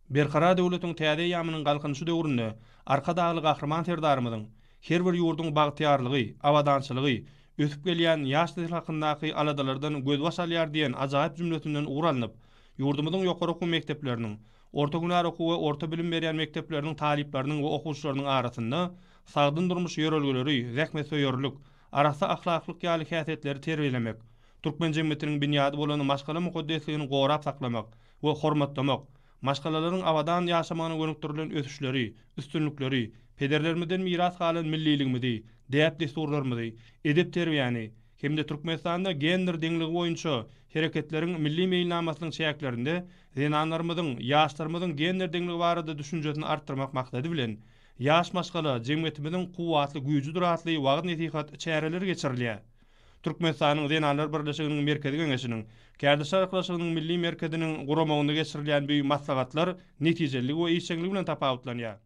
Berkarar döwletiň täze eýýamynyň Galkynyşy döwründe Arkadagly Gahryman Serdarymyzyň her bir ýurduň bagtyýarlygy, abadançylygy, ösüp gelýän ýaş nesil hakyndaky aladalardan gözbaş alýar diýen ajaýyp jümlesinden ugur alnyp, ýurdumyzyň ýokary okuw mekdepleriniň, orta hünär okuw we orta bilim berýän mekdepleriniň talyplarynyň we okuwçylarynyň arasynda sagdyn durmuş ýörelgeleri, zähmetsöýerlik, arassa ahlaklyk ýaly häsiýetleri terbiýelemek, türkmen jemgyýetiniň binýady bolan maşgala mukaddesligini gorap saklamak we hormatlamak, maşgalalaryň abadan ýaşamagyna gönükdirilen ösüşleri, üstünlikleri, pederlerimizden miras galan milliligimizi, däp-dessurlarymyzy, edep-terbiýäni hem-de Türkmenistanda gender deňligi boýunça Hereketleriň Milli meýilnamasynyň çäklerinde zenanlarymyzyň, ýaşlarymyzyň gender deňligi barada düşünjesini artdyrmak maksady bilen, Ýaş maşgala, jemgyýetimiziň kuwwatly güýjüdir atly wagyz-nesihat çäreleri geçirilýär. Türkmenistanyň Zenanlar birleşiginiň Merkezi Geňeşiniň, Kärdeşler arkalaşygynyň Milli merkeziniň guramagynda geçirilýän bu maslahatlar netijeliligi we işjeňligi bilen tapawutlanýar.